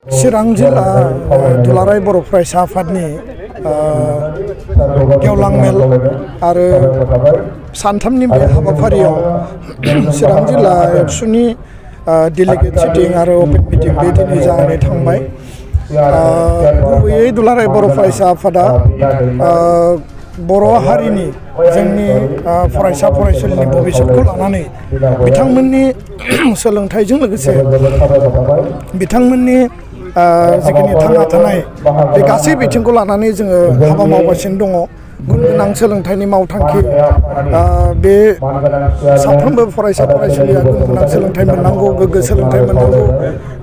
चिरां जिल्ला दुलाराय बर' फरायसा आफादनि गेवलां मेल आरो सानथामनि बे हाबाफारियाव चिरां जिल्ला एबसुनि डेलिगेट सिटिं आरो अपेन मिटिं बे दिनै जानानै थांबाय। गुबैयै दुलाराय बर' फरायसा आफादा बर' हारिनि जोंनि फरायसा फरायसुलिनि भबिष्यतखौ लानानै बिथांमोननि सोलोंथाइजों लोगोसे बिथांमोननि जिखिनि थांना थानाय बे गासै बिथिंखौ लानानै जोङो हाबा मावगासिनो दङ। गुन गोनां सोलोंथाइनि मावथांखि बे साफ्रोमबो फरायसा फरायसुलिया गुन गोनां सोलोंथाइ मोननांगौ, गोग्गो सोलोंथाइ मोननांगौ।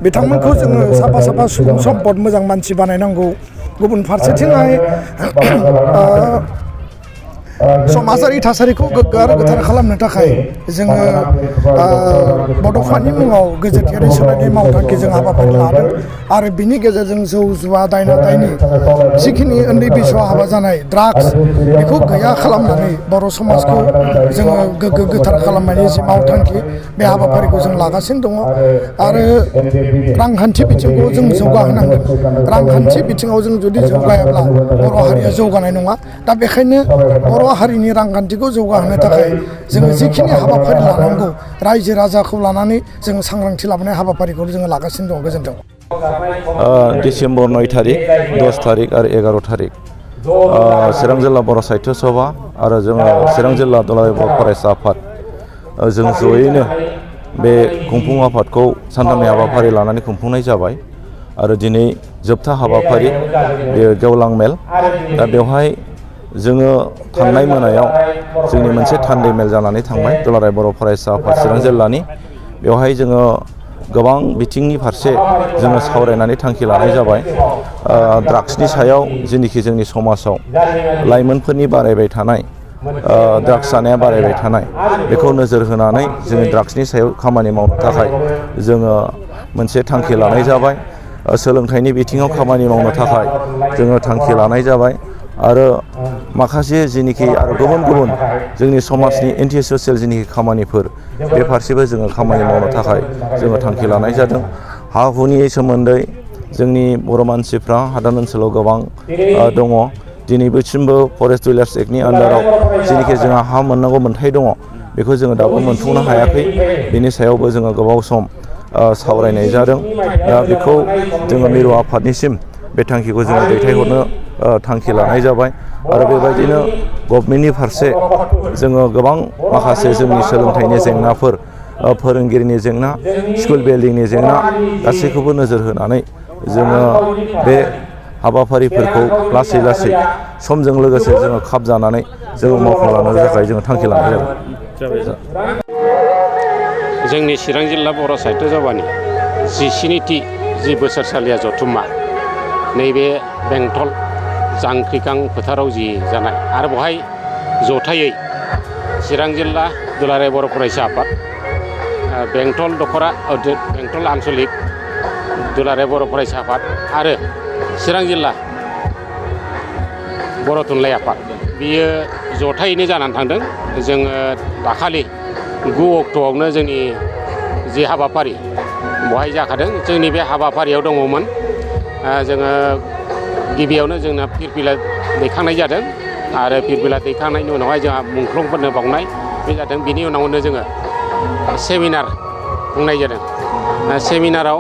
बिथांमोनखौ जोङो साफा साफा सुबुं सम्पद मोजां मानसि बानायनांगौ। गुबुन फारसेथिंहाय समाजारि थासारिखौ गोग्गो आरो गोथार खालामनो थाखाय जोङो बड'फानि मुङाव गेजेथियारि सोलायनाय मावथांखि जों हाबाफारि लादों आरो बिनि गेजेरजों जौ जुवा दायना दायनि जिखिनि उन्दै बैसोआव हाबा जानाय ड्राग्स बेखौ गैया खालामनानै बर' समाजखौ जोङो गोग्गो गोथार खालामनायनि जि मावथांखि बे हाबाफारिखौ जों लागासिनो दङ। आरो रांखान्थि बिथिंखौ जों जौगाहोनांगोन। रांखान्थि बिथिङाव जों जुदि जौगायाब्ला बर' हारिया जौगानाय नङा। दा बेखायनो बर' हारिनि रांखान्थिखौ जौगाहोनो थाखाय जोङो जिखिनि हाबाफारि लानांगौ रायजो राजाखौ लानानै जोङो सांग्रांथि लाबोनाय हाबाफारिखौ जोङो लागासिनो दं। गोजोन्थों। डिसेम्बर 9 तारिख, 10 तारिख आरो 11 तारिख चिरां जिल्ला बर' साहित्य सभा आरो जोङो चिरां जिल्ला दुलाराय बर' फरायसा आफाद जों जयैनो बे खुंफुं आफादखौ सानथामनि हाबाफारि लानानै खुंफुंनाय जाबाय आरो दिनै जोबथा हाबाफारि बेयो गेवलां मेल। दा बेवहाय जोङो थांनाय मोनायाव जोंनि मोनसे थान्दै मेल जानानै थांबाय दुलाराय बर' फरायसा आफाद चिरां जिल्लानि। बेवहाय जोङो गोबां बिथिंनि फारसे जोङो सावरायनानै थांखि लानाय जाबाय। ड्राग्सनि सायाव जेनिखि जोंनि समाजाव लाइमोनफोरनि बारायबाय थानाय ड्राग्स जानाया बारायबाय थानाय बेखौ नोजोर होनानै जोङो ड्राग्सनि सायाव खामानि मावनो थाखाय जोङो मोनसे थांखि लानाय जाबाय। सोलोंथाइनि बिथिङाव खामानि मावनो थाखाय जोङो थांखि लानाय जाबाय आरो माखासे जेनिखि आरो गुबुन गुबुन जोंनि समाजनि एन्टि ससियेल जेनिखि खामानिफोर बे फारसेबो जोङो खामानि मावनो थाखाय जोङो थांखि लानाय जादों। हा हुनि सोमोन्दै जोंनि बर' मानसिफ्रा हादान ओनसोलाव गोबां दङ। दिनैसिमबो फरेस्ट डिलार्स एक्टनि आन्दाराव जेनिखि जोंहा हा मोननांगौ मोन्थाय दङ बेखौ जोङो दाबो मोनफुंनो हायाखै। बेनि सायावबो जोङो गोबाव सम सावरायनाय जादों। दा बेखौ जोङो मिरु आफादनिसिम बे थांखिखौ जोङो दैथायहरनो थांखि लानाय जाबाय आरो बेबायदिनो गभर्नमेन्टनि फारसे जोङो गोबां माखासे जोंनि सोलोंथाइनि जेंनाफोर, फोरोंगिरिनि जेंना, स्कुल बिल्डिंनि जेंना गासैखौबो नोजोर होनानै जोङो बे हाबाफारिफोरखौ लासै लासै समजों लोगोसे जोङो खाब जानानै जोङो मावफुंलांनो थाखाय जोङो थांखि लानाय जादों। जोंनि चिरां जिल्ला बर' साहित्य सभानि 17थि जि बोसोरसालिया जथुम्मा नैबे बेंटल जांख्रिखां फोथाराव जि जानाय आरो बेवहाय जथायै चिरां जिल्ला दुलाराय बर' फरायसा आफाद, बेंटल आन्सलिक दुलाराय बर' फरायसा आफाद आरो चिरां जिल्ला बर' थुनलाइ आफाद बियो जथायैनो जानानै थांदों। जोङो दाखालि 9 अक्ट'आवनो जोंनि जि हाबाफारि बेवहाय जाखादों। जोंनि बे हाबाफारियाव दङमोन जोङो गिबियावनो जोंना फिरफिला दैखांनाय जादों आरो फिरफिला दैखांनायनि उनावहाय जोंहा मुंख्लंफोरनो बावनाय बे जादों। बिनि उनावनो जोङो सेमिनार खुंनाय जादों। सेमिनाराव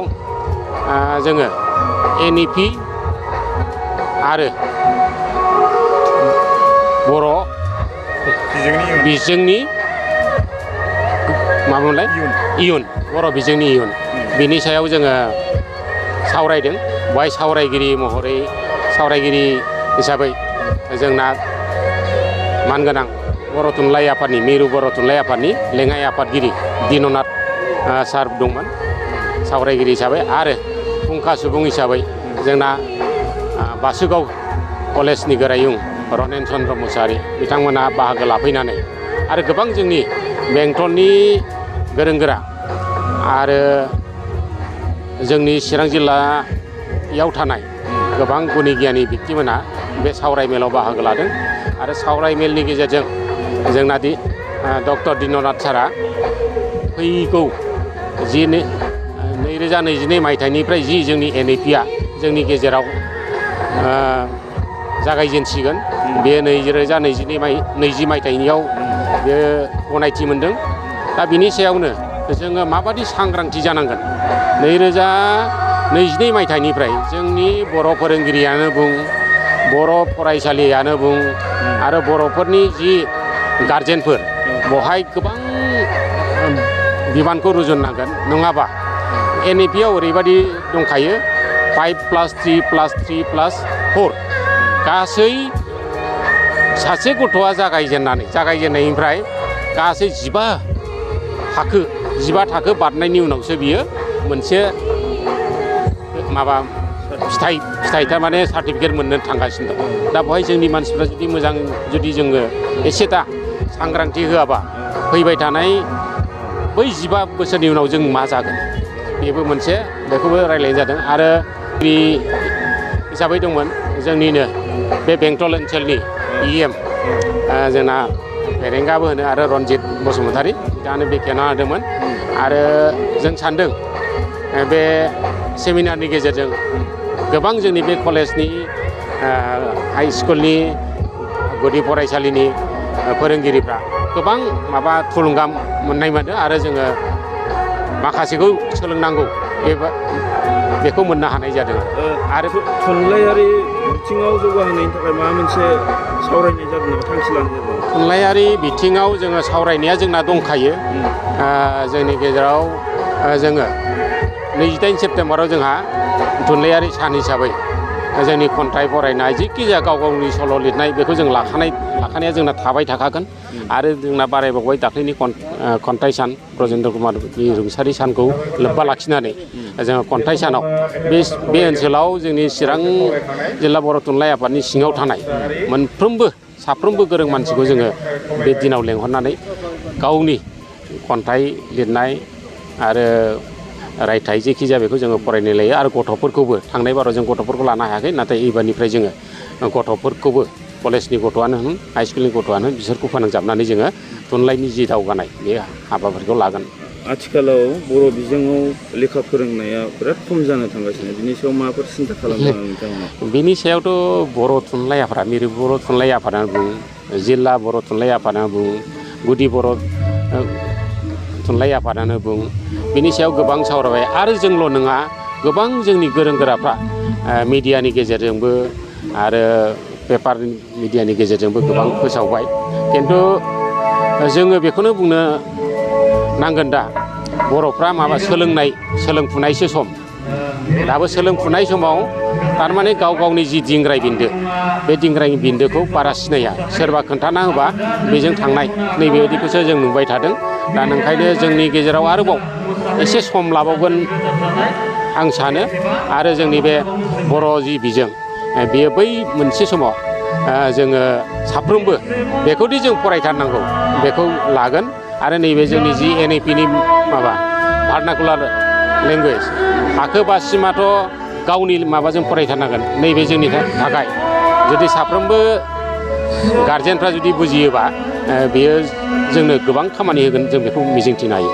जोङो NEP आरो बर' बिजोंनि मामोनलाय इयुन बर' बिजोंनि इयुन बिनि सायाव जोङो सावरायदों। बेवहाय सावरायगिरि हिसाबै जोंना मानगोनां बर' थुनलाइ आफादनि मिरु बर' थुनलाइ आफादनि लेङाइ आफादगिरि दिननाथ सार दंमोन सावरायगिरि हिसाबै आरो फुंखा सुबुं हिसाबै जोंना बासुगाव कलेजनि गोरायुं रनेन चन्द्र मुसाहारि बिथांमोना बाहागो लाफैनानै आरो गोबां जोंनि बेंटलनि गोरों गोरा आरो जोंनि चिरां जिल्लायाव थानाय गोबां गुनि गियानि बिथांमोना बे सावरायमेलाव बाहागो लादों आरो सावरायमेलनि गेजेरजों जोंना डक्टर दिननाथ सारा फैगौ 2022 मायथाइनिफ्राय जि जोंनि NEP-आ जोंनि गेजेराव जागायजेनसिगोन बे 2020 मायथाइनियाव बे गनायथि मोनदों। दा बिनि सायावनो जोङो माबादि सांग्रांथि जानांगोन 2022 मायथाइनिफ्राय जोंनि बर' फोरोंगिरियानो बुं बर' फरायसालियानो बुं आरो बर'फोरनि जि गारजेनफोर बहाय गोबां बिबानखौ रुजुननांगोन नङाबा NEP-आव ओरैबायदि दंखायो 5+3+3+4 गासै सासे गथ'आ जागायजेननायनिफ्राय गासै 15 थाखो बारनायनि उनावसो बियो मोनसे माबा फिथाइ थारमाने सार्टिफिकेट मोननो थांगासिनो दं। दा बेवहाय जोंनि मानसिफ्रा जुदि मोजां जुदि जोङो एसे दा सांग्रांथि होआबा फैबाय थानाय बै 15 बोसोरनि उनाव जों मा जागोन बेबो मोनसे बेखौबो रायलायनाय जादों। आरो बे हिसाबै दंमोन जोंनिनो बे बेंटल ओनसोलनि EM जोंना फेरेंगाबो होनो आरो रनजित बसुमतारी बिथाङानो बेखेवना होदोंमोन। आरो जों सानदों बे सेमिनारनि गेजेरजों गोबां जोंनि बे कलेजनि हाइ स्कुलनि गुदि फरायसालिनि फोरोंगिरिफ्रा गोबां माबा थुलुंगा मोननाय मोनदों आरो जोङो माखासेखौ सोलोंनांगौ बेखौ मोननो हानाय जादों। आरो थुनलाइयारि बिथिङाव जौगाहोनायनि थाखाय माबा मोनसे सावरायनाय जादों नामा थांखि लानाय जादों? थुनलाइयारि बिथिङाव जोङो सावरायनाया जोंना दंखायो। जोंनि गेजेराव जोङो 28 सेप्तेम्बराव जोंहा थुनलाइयारि सान हिसाबै जोंनि खन्थाइ फरायनाय जिखि जाया गाव गावनि सल' लिरनाय बेखौ जों लाखानाया जोंना थाबाय थाखागोन। आरो जोंना बारायबावबाय दाख्लैनि खन्थाइ सान ब्रजेन्द्र कुमारनि रुंसारि सानखौ लोब्बा लाखिनानै जोङो खन्थाइ सानाव बे ओनसोलाव जोंनि चिरां जिल्ला बर' थुनलाइ आफादनि सिङाव थानाय साफ्रोमबो गोरों मानसिखौ जोङो बे दिनाव लेंहरनानै गावनि खन्थाइ लिरनाय आरो रायथाइ जेखि जाया बेखौ जोङो फरायनाय लायो। आरो गथ'फोरखौबो थांनाय बाराव जों गथ'फोरखौ लानो हायाखै नाथाय एबारनिफ्राय जोङो गथ'फोरखौबो कलेजनि गथ'आनो होन हाइ स्कुलनि गथ'आनो बिसोरखौ फोनांजाबनानै जोङो थुनलाइनि जि दावगानाय बे हाबाफारिखौ लागोन। आथिखालाव बर' बिजोङाव लेखा फोरोंनाया बिराद खम जानो थांगासिनो बिनि सायाव माबाफोर सिन्था खालामदों नोंथांमोना? बिनि सायावथ' बर' थुनलाइ आफादा मिरु बर' थुनलाइ आफादानो बुं जिल्ला बर' थुनलाइ आफादानो बुं गुदि बर' थुनलाइ आफादानो बुं बिनि सायाव गोबां सावरायबाय। आरो जोंल' नङा गोबां जोंनि गोरों गोराफ्रा मिडियानि गेजेरजोंबो आरो पेपार मिडियानि गेजेरजोंबो गोबां फोसावबाय। खिन्थु जोङो बेखौनो बुंनो नांगोन दा बर'फ्रा सोलोंफुनायसो सम। दाबो सोलोंफुनाय समाव थारमाने गाव गावनि जि दिंग्राय बिन्दो बे दिंग्राय बिन्दोखौ बारा सिनाया। सोरबा खोन्थाना होबा बेजों थांनाय नैबेबायदिखौसो जों नुबाय थादों। दा ओंखायनो जोंनि गेजेराव आरोबाव एसे सम लाबावगोन आं सानो। आरो जोंनि बे बर' जि बिजों बेयो बै मोनसे समाव जोङो साफ्रोमबो बेखौदि जों फरायथारनांगौ बेखौ लागोन। आरो नैबे जोंनि जि NEP-नि माबा भार्नाकुलार लेंगुवेज थाखो 5 सिमाथ' गावनि माबाजों फरायथारनांगोन। नैबे जोंनि थाखाय जुदि साफ्रोमबो गारजेनफ्रा जुदि बुजियोबा बेयो जोंनो गोबां खामानि होगोन जों बेखौ मिजिंथिनो हायो।